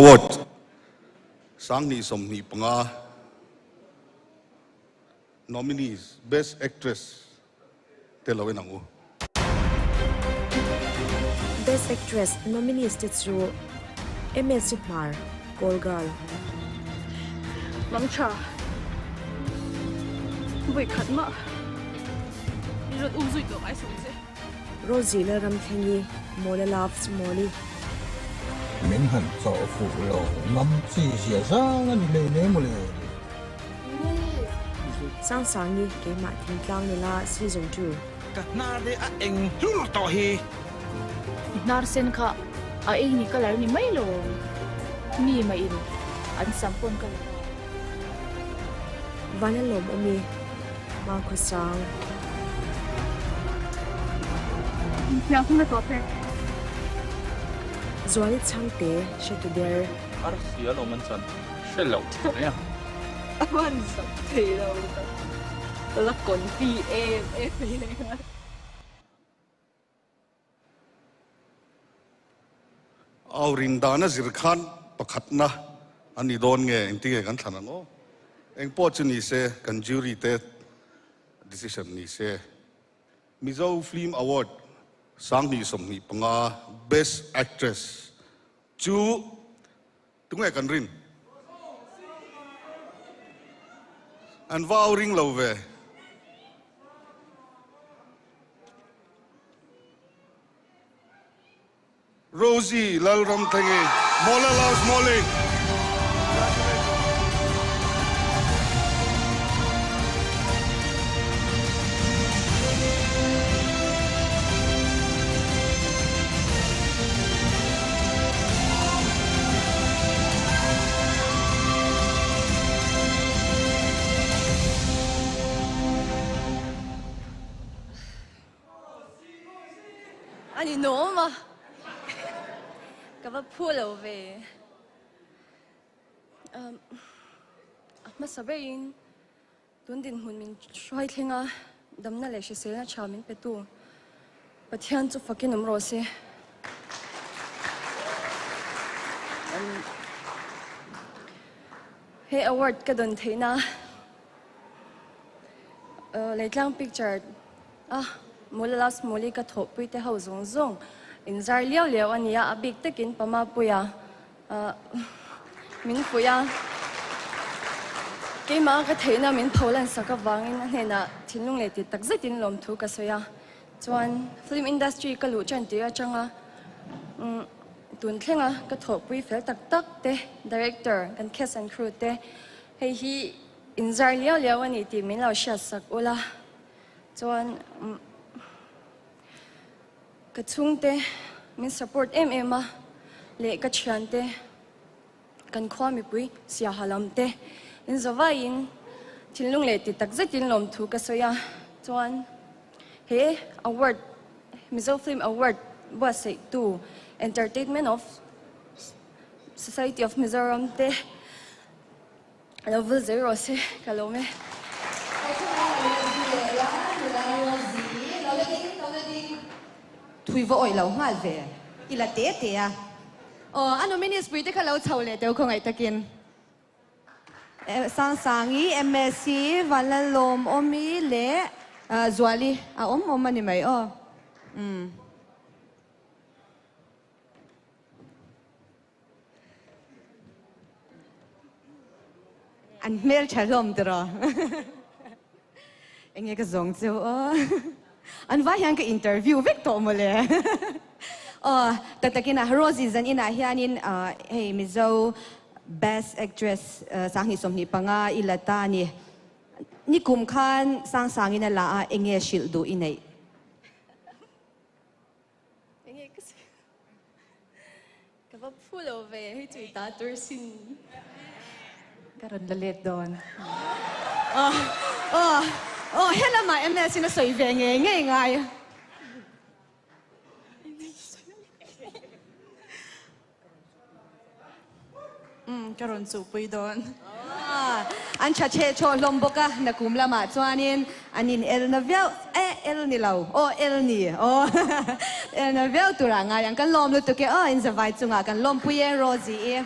Award 2025 Nominees Best Actress te lo en ang u. Best Actress nominees te chu Msc Hmar, Call Girl. Mang tha vawi khat mah i rawn um zui tawh ngai sawm che. Rosie Lalramthlengi, Mawla Loves Mawli. Min han chawh fuh lo ngam chi zia zang a ni hlei nem mawle. Sangsangi, Keimah Thingtlang Nula Season 2. Ka hnar te a eng hlur tawh hi. I hnar sen kha a eng ni colour ni mai lo awm. Mi mah in an sam pawn ka la. Van a lawm awm i hma khaw sang. Infiam hun a tawh che. Zuali chhangte hre tu der. Arsi a lawm an chan hre lo mai a. A hman zak thei lo tak. Ka la confi em em mai leh nghal. Au rin dana zir khan pakhatna a ni dawn nge engtin nge kan thlan ang aw? Eng pawh chu ni se kan jury te decision ni se. Mizo Film Award 2025 Best Actress chu tunge kan rin? An va au ring lo ve. Rosie Lalramthengi, Mawla Loves Mawli. Congratulations. A ni nawm a, ka va phu lo ve. A hmasa berin tun dinhmun min hruai thleng a, damna leh hriselna tha min petu Pathian chu fakin awm rawh se. He award ka dawn theihna Leitlang picture a Mula Last Muli ka thawhpui te ho zawng zawng in zar liau liau a nia, a bik takin Pamapuia min fuih a, keimah ka theihna min pho lan sak avangin a hnenah thinlung leh ti tak zetin lawmthu ka sawi a, chuan film industry ka luh tan tir atanga tun thlenga ka thawhpui fel tak tak te director kan cast and crew te hei hi Inzar liau liau a ni tih min lo hriat sak ula chuan ka chhungte min support em em a leh ka thiante kan khua mipui siaha lam te in zawaiin thinlung leh ti tak zetin lawmthu ka sawi a chuan he award Mizo Film Award buatsaihtu Entertainment of Society of Mizoram te Lo vul zel rawh se, ka lawm e. Thui va awih lo nghal ve i la te te a. Aw, a nominees pui te kha lo chho leh teu khawngaih takin. Sangsangi, MSc, Vanlalawmawmi leh Zuali a awm awm a ni mai aw. Umm. An hmel tha hlawm tiraw? Enge ka zawng chu aw. An vai hian ka interview vek tawh mawle. Aw, tak takin a Rosie zan inah hianin hei Mizo best actress 2025 i la ta a ni. Nikum khan Sangsangin a la a, enge hrilh duh i neih? Enge ka sawi ka va phu lo ve hei chu i ta tur sin. Ka rawn la let dawn. Aw aw aw helamah MS in a sawi ve ngei ngei ngai. Umm ka rawn chuhpui dawn. An tha chhe chhaw hlawm bawk a, nakum lamah chuanin an in el na viau e el ni lo aw el ni aw el na viau turah ngai ang kan lawm lutuk e aw in zavai chungah kan lawmpui e Rosie i.